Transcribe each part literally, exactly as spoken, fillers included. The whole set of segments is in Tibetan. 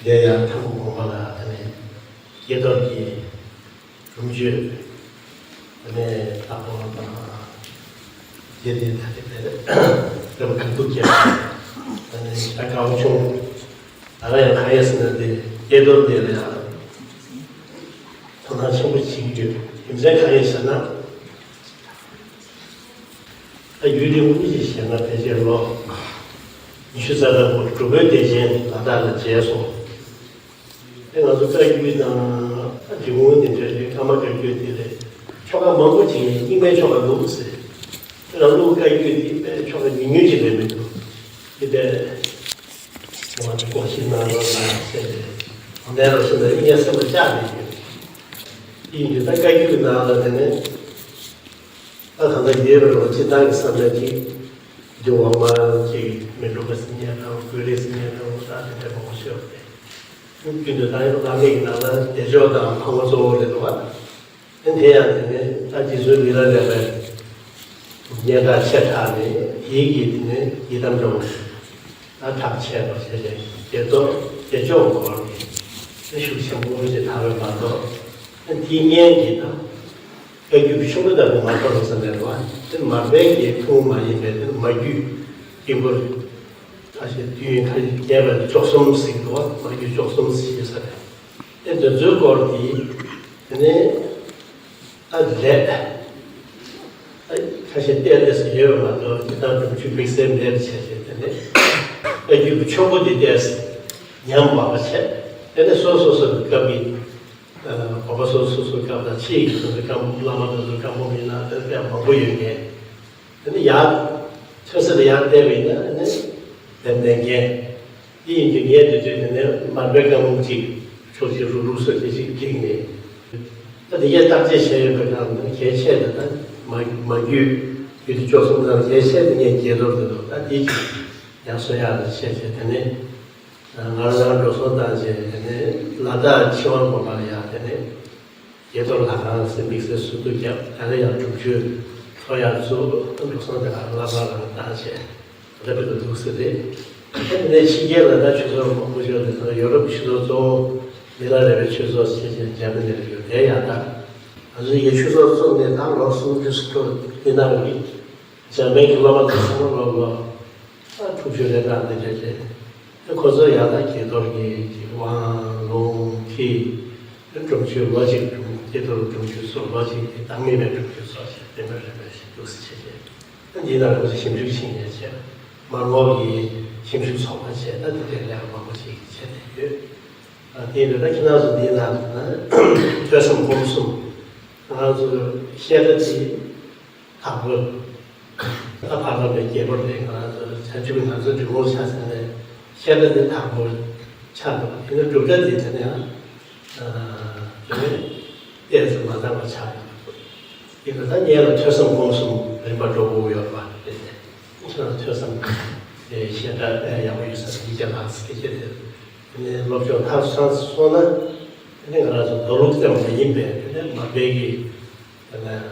དེ་ཡང་ཐང་གོང་མ་ལ་ད་ནི་སྐྱེས་རྡོར་གྱི་སྒྲུབ་མཆོད་ད་ནི་ལྷག་པར་དང་རྗེ་དེ་ད་དེ་དེ་རེ་བ་གང་ཐུབ་བྱས། ད་ནི་ད་དགའ་བོ་བྱུང་། ད་ག་ཡང་གང་ཡིན་ཟེར་ན་དེ་སྐྱེས་རྡོར་དེ་ལ་ཡང་དོ་སྣང་ཆེན་པོ་བྱེད་ཀྱི་ཡོད། རྒྱུ་མཚན་གང་ཡིན་ཟེར་ན། ད་ཡུལ་དེ་དངོས་གཞི་བཤད་ན་ཕལ་ཆེར་ལོ་ཉི་ཤུ་རྩ་ལྔ་འགོར་འགྲོ་བའི་བདེ་ཆེན་ལ་དྭགས་ལ་མཇལ་སོང་། དེ་ང་ཚོ་བཀའ་བརྒྱུད་དང་འབྲི་གུང་དེ་འདྲ་རེད། ཀརྨ་བཀའ་བརྒྱུད་དེ་རེད། ཆོ་ག་མང་པོ་ཅིག་རྙིང་མའི་ཆོ་ག་འདུག་ཟེར། དེ་ལ་ལུགས་བཀའ་བརྒྱུད་དེ་དཔེ་ཆོ་ག་ཉུང་ཉུང་ཅིག་རེད་མི་འདུག་དེ་དཔེ་ང་ཚོ་ཀོ་ཤི་ནང་ལོགས་ལ་བཤད་དེ་འོ་ནས་རོ་སེམས་ལ་སྙན་སེམས་ལ་བཅག་ནས་ཡོད། དེ་ཡིན་དུས་ད་བཀའ་བརྒྱུད་ནང་ལ་དེ་ནས། ད་ད་ལྟ་ཡོད་པའི་ལོ་སྤྱི་བཏང་གི་བསམ་ན་ཅིག་འདི་འོག་མ་ཅིག་མི་འགྲོ་བ་སྲིད་ཉན་དང་ཀུན་རིག་སྲིད་ཉན་དང་ད་དེ་འདྲ་མང་པོ་ཤོད་རེད། རྒྱུན་དུ་ད་ཡོད་བླ་མེད་ཀྱི་ནང་ལ་བདེ་མཆོག་དང་ཕ་བོང་གཙོ་བོ་རེད་འདུག་བ། དེ་དེ་ཡང་དེ་ནས་ད་རྗེ་བཙུན་མི་ལ་རས་པའི་སྙན་གྲགས་ཆེ་དྲགས་ནས་དེའི་གི་དེ་ནས་ཡི་དམ་འགྲོ་བ། ད་ཐབས་ཆད་པ་བྱས་ཏེ་བདེ་ཏོག་བདེ་མཆོག་སྐོར་གྱི་ཤུགས་ཆེན་པོ་ཞིག་དར་བའི་མ་གཏོགས། དེའི་སྔོན་གྱི་དང་བཀའ་བརྒྱུད་ཆུང་ངུ་ལྟ་བུ་མ་གཏོགས་ཟེར་ནས་བ། དེ་མར་པའི་གི་ཐུན་མ་ཡིན་པའི་དེ་མ་བརྒྱུད་དཀྱིལ་འཁོར་ཁ་ཤས་དུས་ཡུན་ཁ་ཤས་བརྒལ་བའི་བཅུ་གསུམ་ཟིན་འདུག་བ། མ་བརྒྱུད་བཅུ་གསུམ་ཟིན་ཟེར་ནས། དེ་འདི་ཚོའི་སྐོར་དེ་དེ་ནས། ཨ་ལས། ཨ་ཁ་ཤས་བལྟས་བལྟས་སུ་ཡོད་པ་མ་གཏོགས་ཇི་ལྟར་སྒྲུབ་མཆོད་དམིགས་བསལ་མེད་པ་བྱས་བྱས་དེ་ནས་ཨ་རྒྱུད་ཀྱི་ཆོམ་པོ་འདི་བལྟས་སུ་ཉམས་པ་བ་བྱས། དེ་ནས་སོ་སོ་སོ་གི་སྐབས་ཀྱི་ཨ་གོ་བ་སོ་སོ་སོ་སྐབས་དང་ཕྱིས་ཀྱི་སོ་སོའི་སྐམ་བུ་བླ་མ་དེ་ཚོ་སྐམ་པོ་མིན་ན་དེ་དཔེ་མང་པོ་ཡོད་མཁན། དེ་ནས་ཡར་ཐོན་ས་ལ་ཡར་བལྟས་པ་ཡིན་ན་ནི་དེ་ནས་རྒན། དེ་ཡིན་དུས་ངས་དེ་དུས་དེ་ནས་མར་པའི་བཀའ་འབུམ་གཅིག་ཕྱོགས་གཅིག་རུག་རུག་སོ་གཅིག་གཅིག་བསྒྲིགས་ནས། ད་དེ་གས་བརྟག་དཔྱད་བྱས་ཡོད་པའི་ནང་ནས་གལ་ཆེ་དེ་ད་མ་མ་རྒྱུད་རྒྱུད་སྡེ་བཅུ་གསུམ་ནང་གལ་ཆེ་དེ་ངས་དགྱེས་རྡོར་དེ་འདུག་ད་དེ་གཅིག་ཡང་གསོ་ཡག་ལ་བྱས་བྱས་དེ་ནས་ང་རང་འགྲོ་སོང་བཏང་བྱས་དེ་ནས་ལ་དྭགས་ཕྱི་དབང་དགོན་པ་ལ་ཡང་དེ་ནས། དགྱེས་རྡོར་ལྷ་ཁང་ཟེར་དམིགས་བསལ་ཟུར་དུ་བརྒྱབ། ད་ག་ཡང་སྒྲུབ་མཆོད་འཚོགས་ཡག་ཚུལ་འགྲོ་སོང་དེ་ག་བླ་བྲང་ལ་བཏང་བྱས་རབ་ཏུ་འདུག་ཟེར་རེད། ཨ་ནི་ཕྱི་རྒྱལ་ལ་ད་ཆོས་ཚོགས་མང་པོ་ཞིག་དེ་ཚོ་ཡོ་རོབ་ཆོས་ཚོགས་གཙོ་བོ་མི་ལ་རས་པའི་ཆོས་ཚོགས་ཞེས་བྱས་འཇར་པན་ནས་ཡོད་དེ་ཡང་ད་ང་ཚོ་ཡི་ཆོས་ཚོགས་བཙུགས་ནས་ད་ལོ་སུམ་ཅུ་སོ་དྲུག་འདི་ན་རེད། འཇར་པན་གྱི་སློབ་མ་དེ་ཚང་མ་ལོ་ལོ་ཨ་དྲུག་ཅུ་རེ་གྲངས་དེ་འདྲ་རེད། ཨ་ཁོ་ཚོ་ཡང་ན་དགྱེས་རྡོར་གྱི་དབང་ལུང་ཁྲིད། ཨ་སྒྲུབ་མཆོད་ལོ་གཅིག་སྒྲུབ། དགྱེས་རྡོར་སྒྲུབ་མཆོད་སོགས་ལོ་གཅིག་གི་བདག་མེད་པའི་སྒྲུབ་མཆོད་སོགས་བྱས་བསྟན་པའི་རིམ་པ་ཞིག་འདུག་སེ་བྱས་བྱས། ཨ་འདིའི་ནང་ཁོ་ཚོ་ཞིབ་འཇུག་བྱེད་མཁན་བྱས། མར་ངོ་གི་ཞིབ་འཇུག་ཚོགས་པ་བྱས། ཨ་དེ་འདྲའི་ལས་ཀ་མང་པོ་ཞིག་བྱས་བསྡད་ཡོད། ཨ་དེ་ཡིན་དུས་ད་ཁྱེད་རང་ཚོ་འདིའི་ནང་ད་ཐོས་བསམ་སྒོམ་གསུམ། ང་ཚོ་བཤད་གྲྭ་དེ། དྭགས་པོ། ད་ཕ་རོལ་པོའི་རྒྱལ་པོ་རེད། ང་ཚོ་བྱ་ཆུབ་ང་ཚོ་འབྲི་གུང་ཆ་ཟེར་ནས་བཤད་གྲྭ་དེ་དྭགས་པོ་ཆགས་འདུག་དེ་ནས་སྒྲུབ་གྲྭ་དེ་དེ་ནས་ཡང་དེ་ནས་ཏོག་ཙམ་མ་འདང་བ་ཆགས་འདུག་དེ་ནས་ད་ངས་ལ་ཐོས་བསམ་སྒོམ་གསུམ་རིམ་པ་འགྲོ་དགོས་ཡོད་པ་རེད། ཁྱེད་རང་ཐོས་བསམ་དེ་བཤད་གྲྭ་དཔེ་ཡག་པོ་ཡོད་ས་རེད། ཡིག་ཆ་ལགས་སི་ཁེ་ཁེ་དེ་དེ་ནས་སློབ་སྦྱོང་མཐར་སོང་སོང་ན་དེ་ནས་ང་རང་ཚོ་མདོ་ལུགས་ཙམ་མ་ཡིན་པའི་དེ་ནས་མར་པའི་གི་དེ་ནས།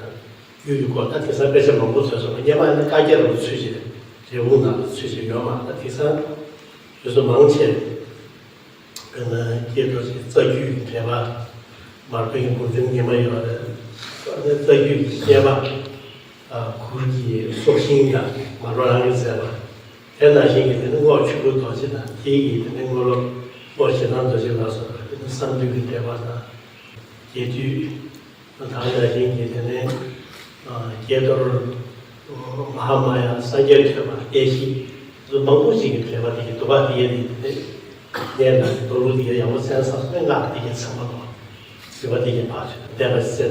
རྒྱུད་ཀྱི་སྐོར་ད་དེང་སང་དཔེ་ཆ་མང་པོ་ཐོན་སོང་། སྔོན་མ་ནི་བཀའ་རྒྱ་རུ་ཚུད་ཅིག་རེ་བུང་ནང་ལ་ཚུད་ཅིག་ཡོད་མ་རེད། ད་དེང་སང་དུས་ཚོད་མང་ཆེ་དཔེར་ན་སྐྱེ་འགྲོ་ཞིག་རྩ་རྒྱུད་ཀྱི་འགྲེལ་པ་མར་པའི་གི་མགུར་འབུམ་སྔོན་མ་ཡོད་རེད། ད་ནི་རྩ་རྒྱུད་ཀྱི་བཤད་པ་གུར་གྱི་སྲོག་ཤིང་དང་མར་པ་རང་གིས་མཛད་པ་དེ་ནང་བཞིན་གྱི་དེ་ནི་རྔོག་ཆོས་སྐུ་རྡོ་རྗེ་དང་དེའི་གི་དེ་ནི་རྔོག་སློབ་རྔོག་ཞེ་སྡང་རྡོ་རྗེ་ལ་སོགས་པ་དེ་ནི་གསང་འདུས་ཀྱི་འགྲེལ་པ་དང་། རྒྱས་བསྡུས། ད་ནང་བཞིན་གྱི་དེ་ནས་ཨ་དགྱེས་རྡོར་མ་ཧཱ་མ་ཡ་སངས་རྒྱས་ཐོད་པ་བརྟན་བཞི་ཚོ་མང་པོ་ཞིག་གི་འགྲེལ་པ་དེ་གའི་འདུག་པ། དེ་གའི་དེ་ནས་གནས་ལ་མདོ་ལུགས་དེ་གའི་ཡག་པོ་གསན་ས་སོང་ན་སྔགས་དེ་གའི་ཚང་མ་དང་། སྲིད་པ་དེ་གའི་ཕར་ཚུར་བསྟན་པ་གསལ་ཐབས་བྱས་ཏེ་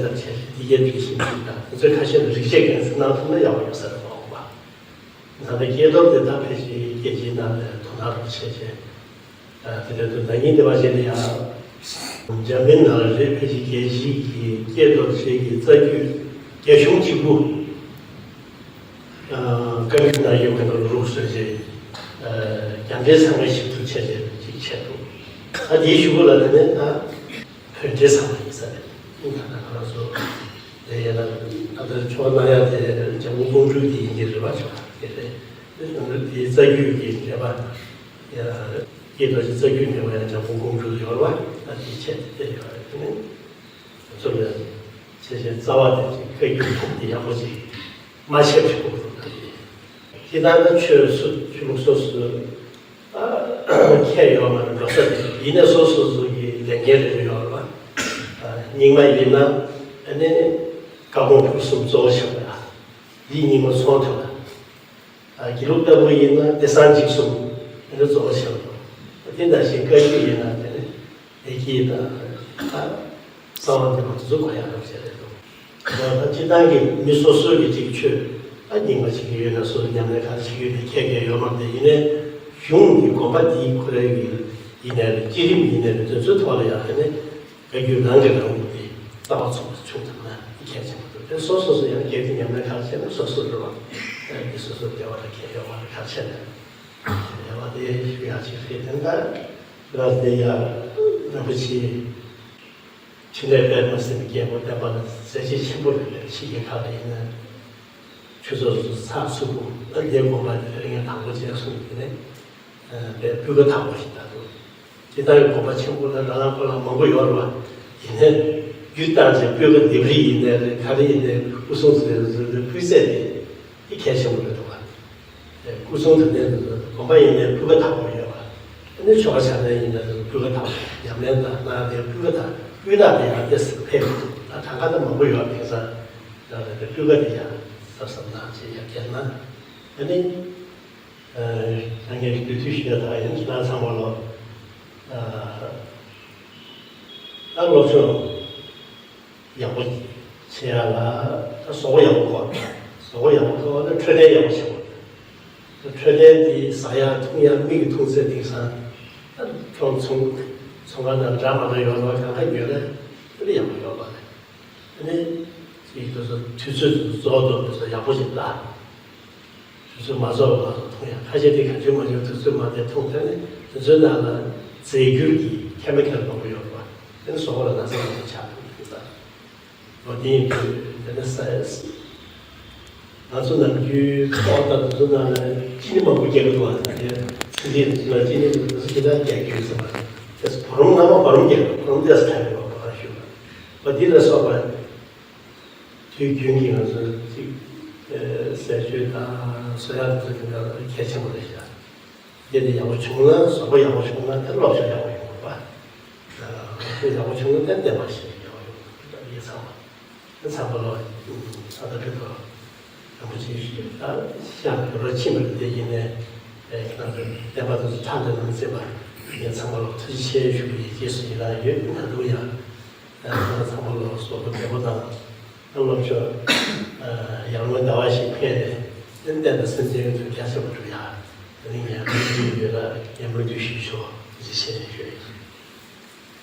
དེ་གའི་རིགས་ཤིག་འདུག་ད་དེ་ཚོའི་ཁ་ཤས་ལ་རིགས་ཆད་འགན་འཛིན་གནང་ཐུབ་ན་ཡག་པོ་ཡོད་ས་རེད་མ་འོངས་པ། ད་ལྟ་སྐྱེས་རྡོར་དེ་ད་ཕལ་ཆེར་སྐྱེ་ཆེན་ནང་ནས་དོ་སྣང་རུ་བྱས་བྱས། དེ་འདྲ་དུ་ཟླ་ཉིན་དེ་བ་བྱས་ནས་ཡང་། འཇར་མན་ནང་ལ་རེད། ཕལ་ཆེར་རྒྱལ་སྤྱིའི་གི་སྐྱེས་རྡོར་ཆེ་གི་རྩ་རྒྱུད་རྒྱ་གཞུང་གཅིག་པུ། བཀའ་འགྱུར་ནང་ཡོད་མཁན་དང་རུག་སོན་བྱས། རྒྱ་འགྲེལ་ཚང་མའི་ཞིབ་ཐུབ་ཆེ་ཆེ་ཅིག་བྱས་འདུག་ད་དེའི་གཞུག་གུ་ལ་དེ་ནས་ད། བོད་འགྲེལ་ཚང་མ་ཡིན་ས་རེད། ཨིན་ད་ད་ང་རང་ཚོ་དེ་ཡིན་ན་ད་ལྟ་ཆོ་ག་གནང་ཡག་དེ་ལྗང་གུ་ཀོང་སྤྲུལ་དེ་ཡིན་གྱི་རེད་པ། ཆོ་ག་དེ་རེད། དེ་སོང་ཙང་དེའི་རྩ་རྒྱུད་ཀྱི་འགྲེལ་པ་ཡ་ ཀྱི་རྡོ་རྗེ་རྩ་རྒྱུད་འགྲེལ་བ་ཡང་འཇམ་མགོན་ཀོང་སྤྲུལ་ཡོད་རེད་བ། ཨ་དེའི་ཆེད་དུ་བལྟས་ཡོད་རེད། དེ་ནས་ཚུར་ལ་ཆེ་ཆེ་རྩ་བ་དེ་ཅིག་བཀའ་བརྒྱུད་ཐོག་དེ་ཡག་པོ་ཅིག་མ་ཤེས་པ་ཞིག་དགོས་འདུག་ད་དེ། དེ་ལྟར་ན་ཆོས་སུ་ཆོས་ལུགས་སོ་སོའི་ཨ་ཁྱད་ཡོད་མ་རེད། འགྲོ་ས་དེ་ཡིན་ནའི་སོ་སོ་སོ་གི་ལས་འགན་རེ་རེ་ཡོད་རེད་བ། ཨ་རྙིང་མ་ཡིན་ན་ཨ་ནི་བཀའ་དགོངས་ཕུན་སུམ་ཚོགས་ཤིག་ཡིད་གཉིས་པ་ཚོགས་ཐུབ་པ། དགེ་ལུགས་ལྟ་བུ་ཡིན་ན་བདེ་གསང་འཇིགས་གསུམ་ཨེ་འདྲ་གཙོ་བོ་བྱས་པ། དེ་འདྲ་ཞིག་བཀའ་བརྒྱུད་ཡིན་ན་དེ་ནི་བདེ་སྐྱིད་དང་གསང་བ་འདི་མ་གཙོ་གོ་ཡག་རབ་བྱས་རེད་འདུག་ད་སྤྱི་བཏང་གི་མི་སོ་སོ་གི་ཅིག་ཆོས་ཨ་རྙིང་པ་བྱེད་ཀྱི་ཡོད་ན་སོ་སོ་ཉམས་ལེན་ག་རེ་བྱེད་ཀྱི་ཡོད་ན་ཁྱད་ཁྱད་ཡོད་མ་རེད། ཡིན་ནའི་གཞུང་གི་དགོངས་པ་འདི་ཁོ་རའི་གི་ཡིན་ནའི་རེད། བསྐྱེད་རིམ་ཡིན་ནའི་རེད། དེ་ཚོའི་ཐོག་ལ་ཡང་དེ་ནི། བཀའ་བརྒྱུད་རང་གིས་རང་ལུགས་ཏེ་ལྟ་བ་ཚོགས་པ་ཆུང་དུ་ན་གལ་ཆེན་པོ་འདུག་དེ་སོ་སོ་སོ་ཡང་གལ་ཏེ་ཉམས་ལེན་ཁག་ཆེ་ན་སོ་སོ་རེ་བ་དེ་སོ་སོ་བདེ་བ་ལ་གལ་ཡོད་པ་ལ་ཁག་ཆེ་ན་བདེ་བ་དེ་ཞུ་ཡག་ཅིག་རེད། དེ་འདྲ་ར་དེ་ཡང་རིན་པོ་ཆེ་འཕྲིན་ལས་པདྨ་སེམས་རྒྱལ་པོ་བསྟན་པ་ལ་མཛད་རྗེས་ཆེན་པོ་རེད། ཕྱི་རྒྱལ་ཁག་ལ་ཡིན་ན་ཆོས་ཚོགས་སུ་ཚགས་ཚུད་པོ་ཨ་དེ་དགོངས་པ་དེ་ལས་ངས་དང་པོ་བྱས་སོང་དེ་ནས་པའི་སྤུས་ཀ་དག་པོ་ཞིག་ད་དུ། དེ་ལྟར་གྱི་དགོངས་པ་ཆེན་པོ་ལ་རང་རང་ཁོ་ལ་མང་པོ་ཡོད་རེད་བ། ཡིན་ནའི་རྒྱུ་བཏང་ཚེ་སྤུས་ཀ་ལྡེབས་རིས་ཡིན་ནའི་རེད། ག་རེ་ཡིན་ནའི་སྐུ་གསུང་ཐུགས་རྟེན་སྤུས་ཚད་དེ་དེ་གལ་ཆེན་པོ་རེད་འདུག་བ། སྐུ་གསུང་ཐུགས་རྟེན་དུ་དགོངས་པ་ཡིན་ནའི་སྤུས་ཀ་དག་པོ་ཡོད་བ། ཨ་ནི་ཆོ་ག་བྱ་ལེན་ཡིན་ནའི་སྤུས་ཀ་དག་པོ། ཉམས་ལེན་དང་གནང་དེ་སྤུས་ཀ་དག་སྤུས་དག་དེ་ཡང་ཏོག་ཙམ་ཕེབས་འདུག་ད་གྲངས་ཀ་ད་མང་པོ་ཡོད་པ་དེང་སང་ཡང་རེད། དེ་སྤུས་ཀ་དེ་ཡང་གཟབ་གཟབ་གནང་བྱས་ཡར་རྒྱས་གནང་། ཨ་ནི། ཨ་ངས་འབུལ་ཚུལ་ཞུ་ཡ་ད་ཡིན་ན་ཚང་མ་ལོ། ཨ་ད་སློབ་སྦྱོང་ཡག་པོ་བྱེད་ཡ་ལ་ད་ཟོག་པོ་ཡག་པོ་གོ། ཟོག་པོ་ཡག་པོ་གོ་ན་འཕྲོད་བསྟེན་ཡག་པོ་བྱེད་དགོས། འཕྲོད་བསྟེན་དེ་ཟ་ཡ་འཐུང་ཡ་མིག་གིས་མཐོང་ཚད་དེང་སང་ད་ཁྱོད་ཚོང་ཚོང་ཁང་དང་འདྲ་མ་འདྲ་ཡོད་ལ་གང་ག་ཉོས་ན་དེ་ལས་ཡག་པོ་ཡོད་པ་རེད། ཨ་ནི་ཅིག་དུས་ཚོད་དུས་ཚོད་རྫོགས་དུས་ཚོད་ཡག་པོ་ཞིག་ལྟ། དུས་ཚོད་མ་རྫོགས་པ་མཐོང་ཡ། ཁ་ཤས་དེ་ག་ཚོད་མ་ཡོང་དུས་ཚོད་མ་དེ་མཐོང་། དེ་ནི་དུས་ཚོད་ནང་ལ་རྫས་འགྱུར་གྱི་ཁེ་མི་ཁལ་མང་པོ་ཡོད་པ། དེ་ནི་ཟོག་པོ་ལ་ན་ཚ་མང་པོ་ཆགས་འདུག་ད། ལོ་དེ་ཡིན་དུས་དེ་ནི་ས་ང་ཚོ་ནམ་རྒྱུན་ཐོག་ལྟ་དུས་ཚོད་ནང་ལ་ཅི་ནི་མང་པོ་རྒྱག་གི་འདུག་བ། དེ་ཚོད་འདི་ལ་ཅི་ནི་དུས་ཚོད་ཅི་ལ་རྒྱག་རྒྱུ་ཟེར་བ། དེ་བ་རུམ་ནང་མ་བ་རུམ་རྒྱག་བ་རུམ་དེ་ས་ཁ་ཡོད་པ་ག་ཞུ་བ། འདི་ལ་སོགས་པ། དུས་རྒྱུན་གྱི་ང་ཚོ་ཅིག་ཨ་ཟས་སྤྱོད་དང་གསོལ་ཡག་དེ་ཚོ་གལ་ཆེན་པོ་རེད་ཤག་དེ་ནི་ཡག་པོ་བྱུང་ན་ཟོག་པོ་ཡག་པོ་བྱུང་ན་དེ་སློབ་སྦྱོང་ཡག་པོ་ཡོང་བ། སློབ་སྦྱོང་ཡག་པོ་བྱུང་ན་དེ་བསྟན་པ་ཞིག་ཡག་པོ་ཡོང་བ་ཡིན་ཚང་མ། དེ་ཚང་མ་ལོ་ས་ད་ཕེབས་པ་རིན་པོ་ཆེ་ཞིག་ད་ཤག་ཡོ་རོ་ཕྱིན་པ་དེ་ཡིན་ནས་ཁྱེད་རང་ཚོ་བསྟན་པ་དེ་ཚོ་ཁྲག་འདི་ནང་བརྩིས་པ་ཡིན་ཚང་མ་ལོ་ཐུགས་རྗེ་ཆེ་ཞུ་བའི་རྗེས་སུ་ཡི་རང་ཡོད། ད་དུང་ཡང་། ང་ཚང་མ་ལོ་སོགས་པ་བདེ་པོ་དང་། སློབ་སྦྱོང་ཡར་ངོའི་ཟླ་བ་ཞིག་ཕེབས་ནས་ཏན་ཏན་དང་སེམས་ཅན་ཚོའི་རྒྱ་ཆེ་བ་སྒྲུབ་ཡ། དེ་ནི་ངས་ཡང་ཡོད་ལ་ཡར་ངོའི་དུས་ཤིག་ཤོག་ཅེས་བཤད་ནས་ཞུ་ཡ་ཡིན།